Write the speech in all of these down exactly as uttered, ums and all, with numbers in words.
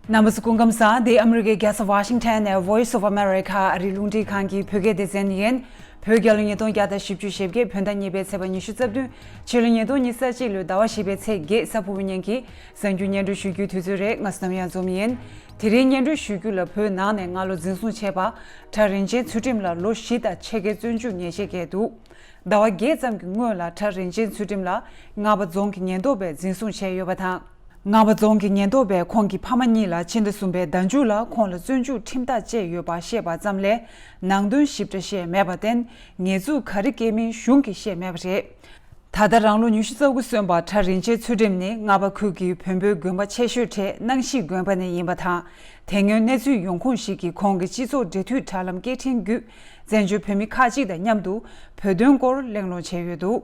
རྣམ་པ་ཚོ་སྐུ་ཁམས་བཟང་། འདི་ཨ་མི་རི་ཀའི་རྒྱལ་ས་ཝ་ཤིང་ཊོན་ནས་Voice of America ཨ་རིའི་རླུང་འཕྲིན་ཁང་གི་བོད་སྐད་སྡེ་ཚན་ཡིན། བོད་རྒྱལ་ལོ་ཉིས་སྟོང་བརྒྱ་དང་བཞི་བཅུ་ཞེ་བརྒྱད་བོད་ཟླ་གཉིས་པའི་ཚེས་པ་ཉི་ཤུ་རྩ་བདུན། ཕྱི་ལོ་ཉིས་སྟོང་ཉི་ཤུ་རྩ་གཅིག་ལོའི་ཟླ་བ་བཞི་པའི་ཚེས་བརྒྱད། གཟའ་ཕུར་བུ་ཉིན་གྱི་གསར་འགྱུར་སྙན་སྒྲོན་ཞུ་རྒྱུའི་དུས་ཚོད་རེད། ང་བསོད་ནམས་གཡང་འཛོམས་ཡིན། དེ་རིང་སྙན་སྒྲོན་ཞུ་རྒྱུ་ལ། བོད་ནང་ནས་སྔ་ལོ་འཛིན་བཟུང་བྱས་པ་གྲྭ་རིན་ཆེན་ཚུལ་ཁྲིམས་ལ་ལོ་བཞི་དང་ཕྱེད་ཀའི་བཙོན་འཇུག་ཉེས་ཆད་བཀལ་འདུག་ཟླ་བ་བརྒྱད་ཙམ་གྱི་སྔོན་ལ་གྲྭ་རིན་ཆེན་ཚུལ་ཁྲིམས་ལགས་རྔ་པ་རྫོང་གི་ཉེན་རྟོག་པས་འཛིན་བཟུང་བྱས་ཡོད་པ་དང་། རྔ་པ་རྫོང་གི་ཉེན་རྟོག་པས་ཁོང་གི་ཕ་མ་གཉིས་ལ་ཕྱི་ཟླ་གསུམ་པའི་ཟླ་མཇུག་ལ་ཁོང་ལ་བཙོན་འཇུག་ཁྲིམས་ཐག་བཅད་ཡོད་པ་ཤེས་པ་ཙམ་ལས། ནང་དོན་ཞིབ་ཕྲ་ཤེས་མེད་པར་བརྟེན། ཉེས་འཛུགས་ག་རེ་བཀལ་མིན་གཞུང་གིས་ཤེས་མེད་པ་རེད། ད་ལྟ་རང་ལོ་ཉི་ཤུ་རྩ་དགུ་སོན་པ་གྲྭ་རིན་ཆེན་ཚུལ་ཁྲིམས་ནི་རྔ་པ་ཁུལ་གྱི་བོན་པོའི་དགོན་པ་ཆེ་ཤོས་གྲས་སྣང་ཞིག་དགོན་པ་ནས་ཡིན་པ་དང་། དེ་སྔོན་གནས་ཚུལ་ཡོང་ཁུངས་ཤིག་གིས་ཁོང་གི་སྤྱི་ཚོགས་འབྲེལ་མཐུད་དྲ་ལམ་སྐད་འཕྲིན་བརྒྱུད་བཙན་བྱོལ་བོད་མི་ཁག་ཅིག་དང་མཉམ་དུ་བོད་དོན་སྐོར་གླེང་སློང་བྱས་ཡོད་འདུག་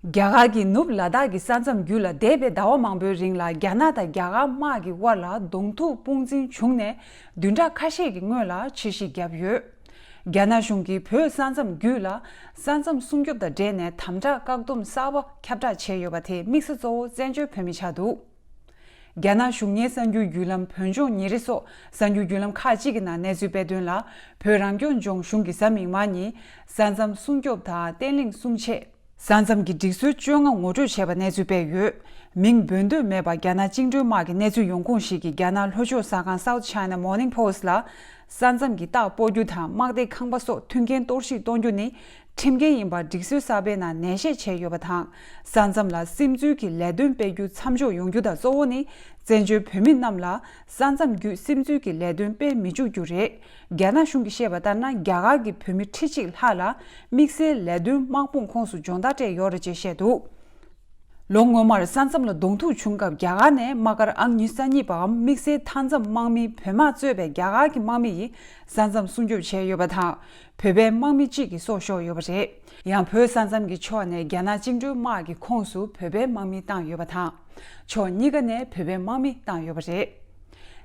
རྒྱ་གར་གྱི་ནུབ་ལ་དྭགས་ཀྱི་ས་མཚམས་བརྒྱུད་ལ་འདས་པའི་ཟླ་བ་མང་པོའི་རིང་ལ་རྒྱ་ནག་དང་རྒྱ་གར་དམག་གི་དབར་ལ་གདོང་ཐུག་དཔུང་འཛིན་བྱུང་ནས་བདུན་ཕྲག་ཁ་ཤས་ཀྱི་སྔོན་ལ་ཕྱིར་བཤིག་བརྒྱབ་ཡོད། རྒྱ་ནག་གཞུང་གིས་བོད་ས་མཚམས་བརྒྱུད་ལ་ས་མཚམས་སྲུང་སྐྱོབ་དང་འབྲེལ་ནས་དམ་དྲག་བཀག་སྡོམ་གསར་པ་ཁྱབ་བསྒྲགས་བྱས་ཡོད་པ་དེའི་དམིགས་ས་གཙོ་བོ་བཙན་བྱོལ་བོད་མི་ཆགས་འདུག་རྒྱ་ནག་གཞུང་གཉེར་གསར་འགྱུར་བརྒྱུད་ལམ་བོད་ལྗོངས་ཉིན་རེ་སོགས་གསར་འགྱུར་བརྒྱུད་ལམ་ཁག་ཅིག་གི་ནང་གནས་ཚུལ་སྤེལ་དོན་ལ། བོད་རང་སྐྱོང་ལྗོངས་གཞུང་གིས་གཟའ་མིག་དམར་ཉིན་ས་མཚམས་སྲུང་སྐྱོབ་དང་བརྟན་ལྷིང་སྲུང་ཆེད། ས་མཚམས་ཀྱི་སྒྲིག་སྲོལ་བཅོ་ལྔ་ངོ་སྤྲོད་བྱས་པ་གནས་ཚུལ་སྤེལ་ཡོད། མིང་འབོད་འདོད་མེད་པ་རྒྱ་ནག་བཅིངས་འགྲོལ་དམག་གི་གནས་ཚུལ་ཡོང་ཁུངས་ཤིག་གིས་རྒྱ་ནག་ལྷོ་ཕྱོགས་གསར་ཁང་South China Morning Post ལ། ས་མཚམས་ཀྱི་རྟགས་སྤོ་རྒྱུ་དང་དམག་སྡེ་ཁང་པ་སོགས་མཐུན་རྐྱེན་གཏོར་བཤིག་གཏོང་རྒྱུ་ནི་ཁྲིམས་འགལ་ཡིན་པར་སྒྲིག་སྲོལ་གསར་པའི་ནང་ནན་བཤད་བྱས་ཡོད་པ་དང་། ས་མཚམས་ལ་སིམ་འཛུལ་གྱི་ལས་དོན་སྤེལ་རྒྱུ་མཚམས་འཇོག་ཡོང་རྒྱུ་དང་གཙོ་བོ་ནི། བཙན་བྱོལ་བོད་མི་རྣམས་ལ་ས་མཚམས་བརྒྱུད་སིམ་འཛུལ་གྱི་ལས་དོན་སྤེལ་མི་བཅུག་རྒྱུ་རེད། རྒྱ་ནག་གཞུང་གིས་བཤད་པ་ལྟར་ན། རྒྱ་གར་གྱི་བོད་མི་ཁྲི་གཅིག་ལྷག་ལ་དམིགས་བསལ་ལས་དོན་དམག་དཔུང་ཁོངས་སུ་སྦྱོང་བརྡར་སྤྲད་ཡོད་རེད་ཅེས་བཤད་འདུག་ལོ་སྔོན་མར་ས་མཚམས་ལ་གདོང་ཐུག་བྱུང་སྐབས། རྒྱ་གར་ནས་དམག་སྒར་ཨང་ཉི་ཤུ་རྩ་གཉིས་པའམ་དམིགས་བསལ་མཐའ་མཚམས་དམག་མི་བོད་དམག་གཙོས་པའི་རྒྱ་གར་གྱི་དམག་མི་ཡིས་ས་མཚམས་སྲུང་སྐྱོབ་བྱས་ཡོད་པ་དང་། བོད་པའི་དམག་མི་གཅིག་གིས་སྲོག་ཤོར་ཡོད་པ་རེད། ཡང་བོད་ས་མཚམས་ཀྱི་ཕྱོགས་ནས་རྒྱ་ནག་བཅིངས་འགྲོལ་དམག་གི་ཁོངས་སུ་བོད་པའི་དམག་མི་བཏང་ཡོད་པ་དང་། ཕྱོགས་གཉིས་ཀ་ནས་བོད་པའི་དམག་མི་བཏང་ཡོད་པ་རེད།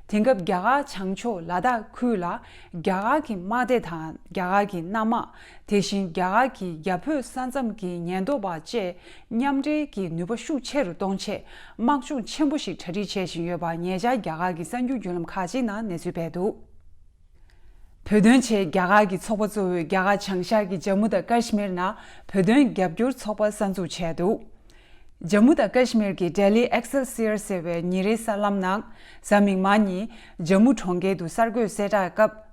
དེང་སྐབས་རྒྱ་གར་བྱང་ཕྱོགས་ལ་དྭགས་ཁུལ་ལ་རྒྱ་གར་གྱི་དམག་སྡེ་དང་རྒྱ་གར་གྱི་གནམ་དམག། དེ་བཞིན་རྒྱ་གར་གྱི་རྒྱ་བོད་ས་མཚམས་ཀྱི་ཉེན་རྟོག་པ་བཅས་མཉམ་འབྲེལ་གྱི་ནུས་པ་ཤུགས་ཆེ་རུ་གཏོང་ཆེད་དམག་སྦྱོང་ཆེན་པོ་ཞིག་གྲ་སྒྲིག་བྱེད་བཞིན་ཡོད་པ་ཉེ་ཆར་རྒྱ་གར་གྱི་གསར་འགྱུར་བརྒྱུད་ལམ་ཁག་ཅིག་ནང་གནས་ཚུལ་སྤེལ་འདུག་བོད་དོན་ཆེད་རྒྱ་གར་གྱི་ཚོགས་པ་གཙོ་བོས་རྒྱ་གར་བྱང་ཤར་གྱི་ཇམ་མུ་དང་ཀཱ་ཤི་མིར་ནང་བོད་དོན་རྒྱབ་སྐྱོར་ཚོགས་པ་གསར་འཛུགས་བྱས་འདུག་ཇམ་མུ་དང་ཀཱ་ཤི་མིར་གྱི་Daily Excelsior ཟེར་བའི་ཉིན་རེའི་གསར་ལམ་ནང་། གཟའ་མིག་དམར་ཉིན་ཇམ་མུ་གྲོང་ཁྱེར་དུ་གསར་འགོད་གསལ་བསྒྲགས་སྐབས།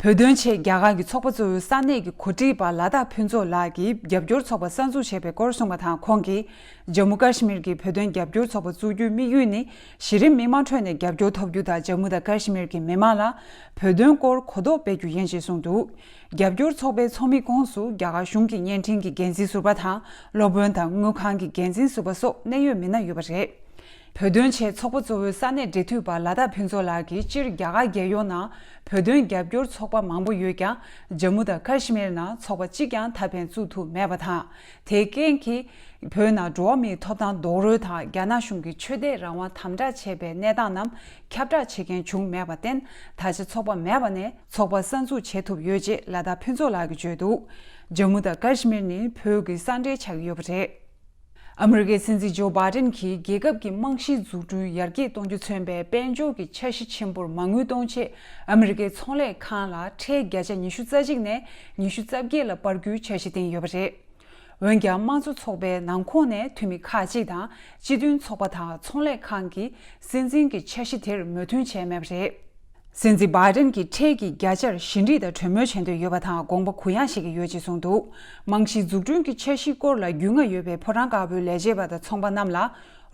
བོད་དོན་ཆེད་རྒྱ་གར་གྱི་ཚོགས་པ་གཙོ་བོའི་ས་གནས་ཀྱི་གོ་སྒྲིག་པ་ལ་དྭགས་ཕུན་ཚོགས་ལགས་ཀྱིས་རྒྱབ་སྐྱོར་ཚོགས་པ་གསར་འཛུགས་བྱས་པའི་སྐོར་གསུངས་པ་དང་། ཁོང་གིས། ཇམ་མུ་ཀཱ་ཤི་མིར་གྱི་བོད་དོན་རྒྱབ་སྐྱོར་ཚོགས་པ་བཙུགས་རྒྱུའི་དམིགས་ཡུལ་ནི། གཞི་རིམ་མི་མང་ཁྲོད་ནས་རྒྱབ་སྐྱོར་ཐོབ་རྒྱུ་དང་། ཇམ་མུ་དང་ཀཱ་ཤི་མིར་གྱི་མི་མང་ལ་བོད་དོན་སྐོར་གོ་རྟོགས་སྤེལ་རྒྱུ་ཡིན་ཞེས་གསུངས་འདུག་རྒྱབ་སྐྱོར་ཚོགས་པའི་ཚོགས་མི་ཁོངས་སུ་རྒྱ་གར་གཞུང་གི་བརྙན་འཕྲིན་གྱི་འགན་འཛིན་ཟུར་པ་དང་། སློབ་དཔོན་དང་དངུལ་ཁང་གི་འགན་འཛིན་ཟུར་པ་སོགས་གནད་ཡོད་མི་སྣ་ཡོད་པ་རེད། བོད་དོན་ཆེད་ཚོགས་པ་གཙོ་བོའི་ས་གནས་འབྲེལ་མཐུད་པ་ལ་དྭགས་ཕུན་ཚོགས་ལགས་ཀྱིས། སྤྱིར་རྒྱ་གར་རྒྱལ་ཡོངས་ནང་བོད་དོན་རྒྱབ་སྐྱོར་ཚོགས་པ་མང་པོ་ཡོད་ཀྱང་། ཇམ་མུ་དང་ཀཱ་ཤི་མིར་ནང་ཚོགས་པ་གཅིག་ཀྱང་ད་ཕན་བཙུགས་ཐུབ་མེད་པ་དང་། དེའི་རྐྱེན་གྱིས། བོད་ནང་འགྲོ་བ་མིའི་ཐོབ་ཐང་རྡོག་རོལ་དང་། རྒྱ་ནག་གཞུང་གིས་ཆོས་དད་རང་དབང་དམ་དྲག་བྱས་པའི་གནས་སྟངས་རྣམས་ཁྱབ་བསྒྲགས་བྱེད་མཁན་བྱུང་མེད་པར་བརྟེན། ད་ཆ་ཚོགས་པ་མེད་པ་ནས་ཚོགས་པ་གསར་འཛུགས་བྱེད་ཐུབ་ཡོད་ཅེས་ལ་དྭགས་ཕུན་ཚོགས་ལགས་ཀྱིས་བརྗོད་འདུག་ཇམ་མུ་དང་ཀཱ་ཤི་མིར་ནི་བོད་ཀྱི་ས་འབྲེལ་ཆགས་ཀྱི་ཡོད་པ་རེད། ཨ་མི་རི་ཀའི་སྲིད་འཛིན་ཇོ་བྷའི་ཏན་གྱིས་རྒྱལ་ཁབ་ཀྱི་རྨང་གཞིའི་འཛུགས་སྐྲུན་ཡར་རྒྱས་གཏོང་རྒྱུ་མཚོན་པའི་དཔལ་འབྱོར་གྱི་འཆར་གཞི་ཆེན་པོར་མ་དངུལ་གཏོང་ཆེད། ཨ་མི་རི་ཀའི་ཚོང་ལས་ཁང་ལ་ཁྲལ་བརྒྱ་ཆ་ཉི་ཤུ་རྩ་གཅིག་ནས་ཉི་ཤུ་རྩ་བརྒྱད་ལ་སྤར་རྒྱུའི་འཆར་གཞི་བཏིང་ཡོད་པ་རེད། འོན་ཀྱང་། དམངས་གཙོ་ཚོགས་པའི་ནང་ཁོངས་ནས་འཐུས་མི་ཁག་ཅིག་དང་། སྤྱི་མཐུན་ཚོགས་པ་དང་ཚོང་ལས་ཁང་གིས་སྲིད་འཛིན་གྱི་འཆར་གཞི་དེར་མོས་མཐུན་བྱས་མེད་པ་རེད། སྲིད་འཛིན་བྷའི་ཏན་གྱིས་ཁྲལ་གྱི་བརྒྱ་ཆར་ཞི་འགྲིག་དང་གྲོས་མོལ་བྱེད་འདོད་ཡོད་པ་དང་། དགོངས་པ་གུ་ཡངས་བཞེས་ཀྱི་ཡོད་ཅེས་གསུངས་འདུག་རྨང་གཞིའི་འཛུགས་སྐྲུན་གྱི་འཆར་གཞིའི་སྐོར་ལ་རྒྱུས་མངའ་ཡོད་པའི་ཕོ་བྲང་དཀར་པོའི་ལས་བྱེད་པ་དང་ཚོང་པ་རྣམས་ལ།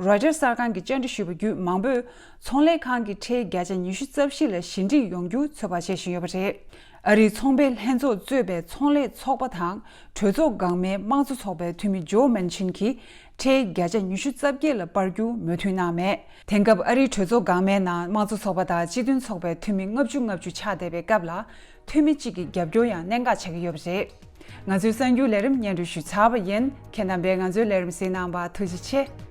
རོའི་ཊར་གསར་ཁང་གིས་བཅར་འདྲི་ཞུས་པ་བརྒྱུད། མང་པོས་ཚོང་ལས་ཁང་གི་ཁྲལ་བརྒྱ་ཆ་ཉི་ཤུ་རྩ་བཞི་ལ་ཞི་འགྲིག་ཡོང་རྒྱུ་ཚོད་དཔག་བྱེད་བཞིན་ཡོད་པ་རེད། ཨ་རིའི་ཚོང་པའི་ལྷན་ཚོགས་གཙོས་པའི་ཚོང་ལས་ཚོགས་པ་དང་། གྲོས་ཚོགས་འགག་མའི་དམངས་གཙོ་ཚོགས་པའི་འཐུས་མི་ཇོ་མན་ཆིན་གྱིས་ཁྲལ་བརྒྱ་ཆ་ཉི་ཤུ་རྩ་བརྒྱད་ལ་སྤར་རྒྱུ་མོས་མཐུན་གནང་མེད། དེང་སྐབས་ཨ་རིའི་གྲོས་ཚོགས་འགག་མའི་ནང་དམངས་གཙོ་ཚོགས་པ་དང་སྤྱི་མཐུན་ཚོགས་པའི་འཐུས་མི་ལྔ་བཅུ་ལྔ་བཅུ་ཆགས་བསྡད་པའི་སྐབས་ལ། འཐུས་མི་གཅིག་གི་རྒྱབ་སྐྱོར་ཡང་གནད་འགག་ཆགས་ཀྱི་ཡོད་པ་རེད། ང་ཚོའི་གསར་འགྱུར་ལས་རིམ་སྙན་སྒྲོན་ཞུས་ཚར་བ་ཡིན། ཁྱེད་རྣམ་པས་ང་ཚོའི་ལས་རིམ་གཟིགས་གནང་བར་ཐུགས་རྗེ་ཆེ།